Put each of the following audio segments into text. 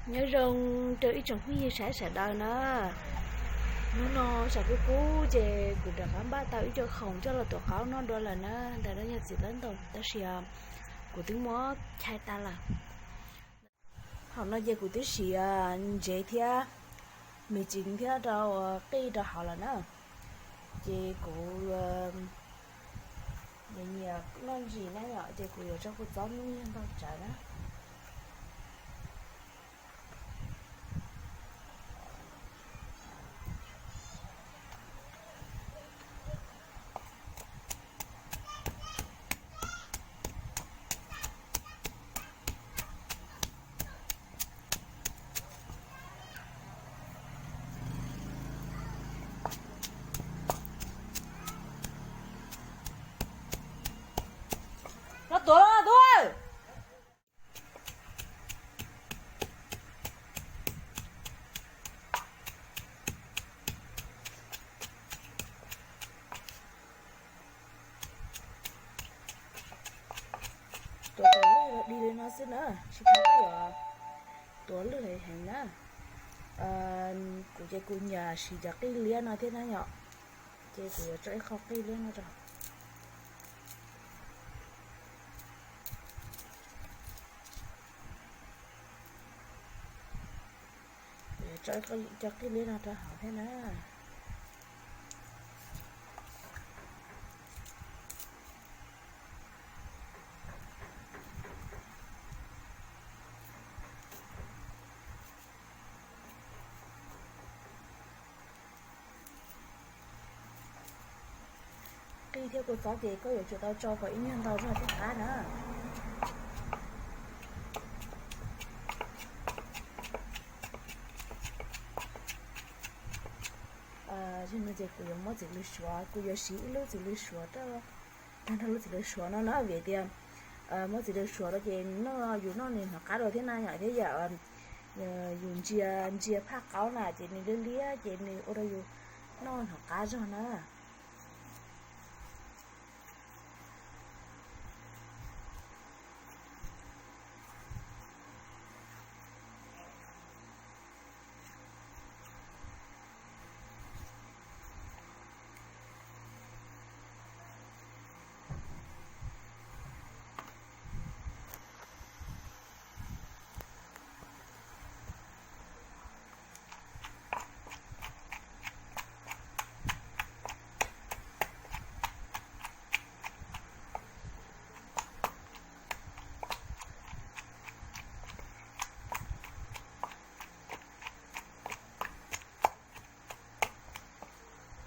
Nyob zoo rau ib tsoom phooj ywg sawv daws na. Hnub no sawv kub kub ces kuv rov qab npaj tau ib co khoom coj los tuav qaub noj dua lawm na. Ntawm no yog txiv taub ntoos tab sis kuv twb muab chais tas lawm. Thaum no ces kuv twb siv ntsev thiab me ntsis thiab rau qij rau hauv lawm na. Ces kuv nyiam noj ntsis na yom, ces kuv yuav tso kua txob hnub nyoog ntau tsawv na. No tuav los tub. Tuav kom lwj dig li no xwb na, tsis tau yuav tuav lwj heev na. Kuv ces kuv nyiam siv cov qij liab no thiab na yom, ces kuv yuav tso ib qho qij liab no rau. Tso cov qij liab no rau hauv thiab na. Qij thiab kua txob ces koj yuav tsum tau tso kom ib nyuag ntau zog thiaj qab na. Zaum no ces kuv yuav muab txiv lws suav, kuv yuav siv ib lub txiv lws suav rau, tag nrho lub txiv lws suav no na, vim tias muab txiv lws suav rau ces noj, yus noj nws hnov qab dua thiab na yom, thiab yam yus ntsia, ntsia phaj qaub na ces nws liab liab ces nws ua rau yus noj hnov qab zog na.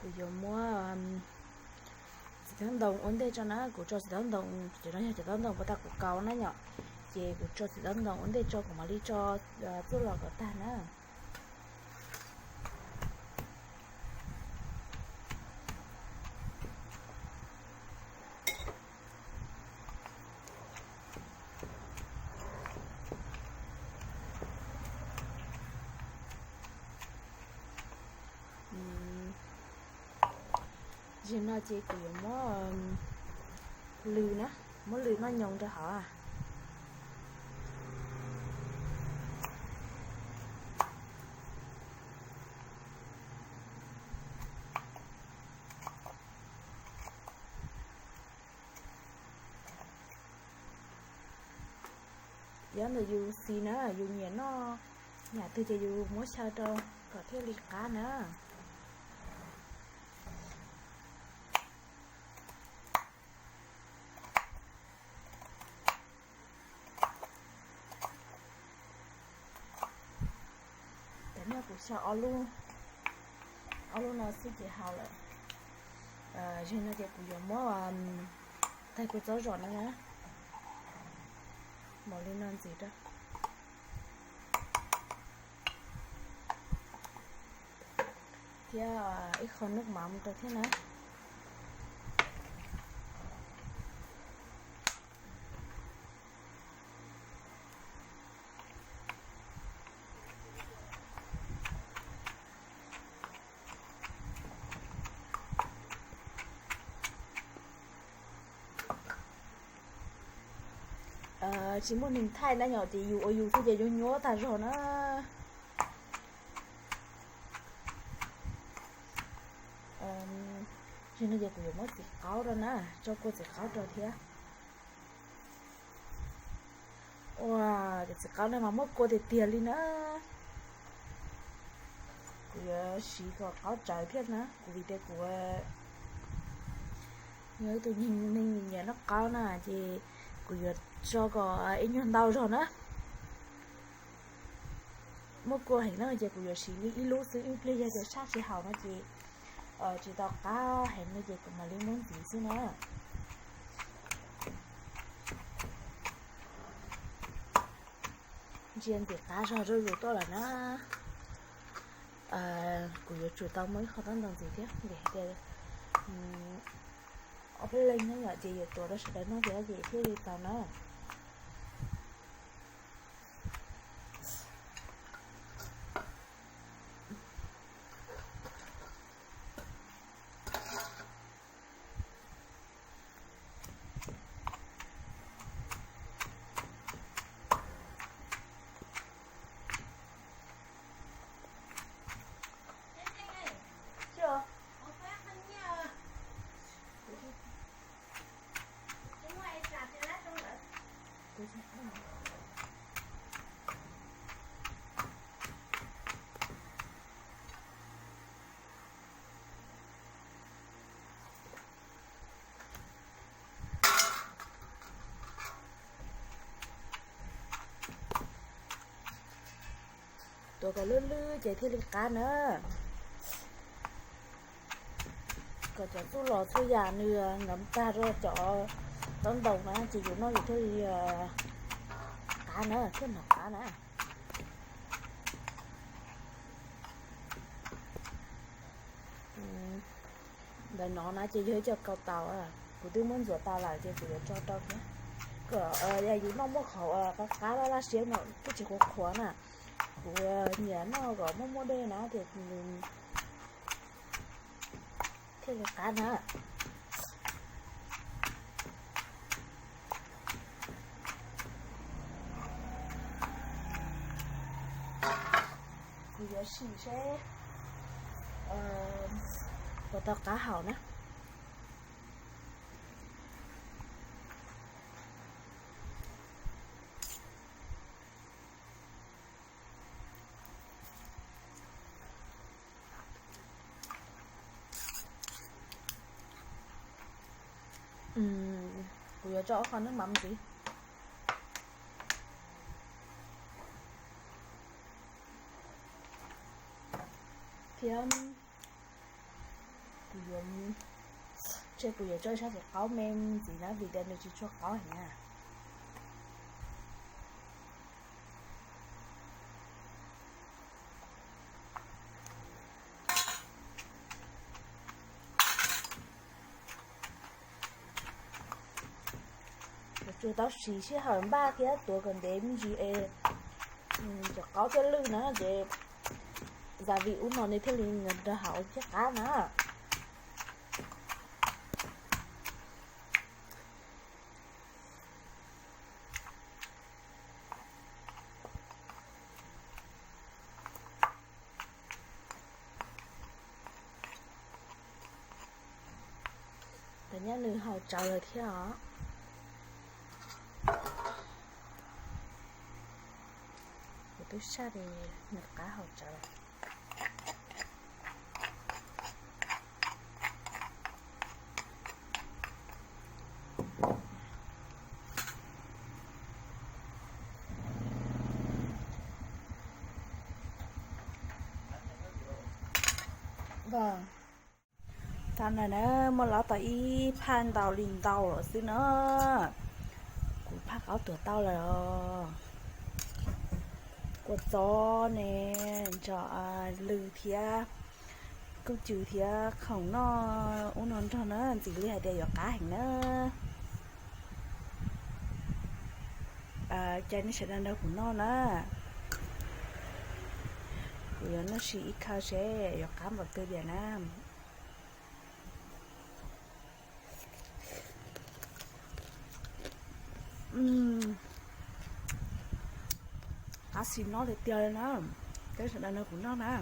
Kuv yuav muab txiv taub ntoos ua ntej tso na, kuv tso txiv taub ntoos, cov no yog cov taub ntoos puas tag kuv kaus na yom, ces kuv tso txiv taub ntoos ua ntej tso kuv mam li tso txuj lom kom tag na. Zaum no ces kuv yuav muab lws na, muab lws noj nyoos rau hauv. Yav ntawm yus xis na, yus nyiam noj yam twg ces yus muab xyaw rau kom thiaj li qab na. Tam no kuv xyaw ob lub no xwb ces haus lawm. Zaum no ces kuv yuav muab tais kua txob zom no na, npaum li no ntxiv rau, thiab ib qho nub mav mus rau thiab na. Tsis muaj neeg thaij na yom, ces yus ua yus xwb ces yuav nyuaj tag zog na. Tsis no ces kuv yuav muab txiv qaub rau na, tso kua txiv qaub rau thiab. Ua, cov txiv qaub no mas muab kua tiag tiag li na. Kuv yuav siv kom qaub tsawv thiab na, kuv vim tias kuv yog ib tug neeg nyiam noj qaub na, ces kuv yuav tso kom ib nyuag ntau zog na. Muab kua heev na ces kuv yuav siv li ib lub xwb, ib pliag yog tias sab tsis haum no ces tsis tau qab heev no ces kuv mam li muab ntxiv xwb na. Ntsia ntim qab zog zuj zus tuaj lawm na. Kuv yuav tsum tau muaj ib qho tab ntoo ntxiv thiab vim hais tias ob peb leeg nyob yom, ces yuav tuav rau sawv daws noj thiab ces thiaj li tau na. Tuav kom lwj lwj ces thiaj li qab na. Kom cov txuj los txhua yam nws nkawd tag rau cov taub ntoos na ces yus noj yus thiaj li qab na, thiaj hnov qab na. Ntawm no na ces yog ib co kau taus, kuv twb muab ntxuav tas lawm ces kuv yuav tso rau thiab. Kom yus noj muaj qhov qab qab laj laj siab no twb tsis qhuav qhuav na. Kuv nyiam noj kom muaj muaj dej na ces nws thiaj li qab na. Kuv yuav sim seb puas tau qab haum na. Kuv yuav tso ob qho nước mắm ntxiv thiab. Kuv yuav, ntshe kuv yuav tso ib sab txiv qaub me ntxiv na vim tias nws tsis tshua qaub heev na. Yuav tsum tau siv sij hawm npaj thiab tuav kom ntev me ntsis es cov qaub thiaj lwj na ces gia vị ub no nws thiaj li nrog haus thiaj qab na. Tam nyab nws haus tsawv lawm thiab os. Kuv twb saj es nws qab haus tsawv lawm. Tag no na, muaj lawv tau ib phaj ntau li ntau lawm xwb na. Kuv phaj qaub tuag tau lawm. Kua txob ne, ntsho lws thiab, kub cws thiab khoom noj ub no nrog na, ntxim li hais tias yuav qab heev na. Caw nej sawv daws nrog kuv noj na. Kuv yuav noj sim ib khawb seb yuav qab npaum twg tiag na. Ab, xis no tiag tiag li na. Peb sawv daws nrog kuv noj na.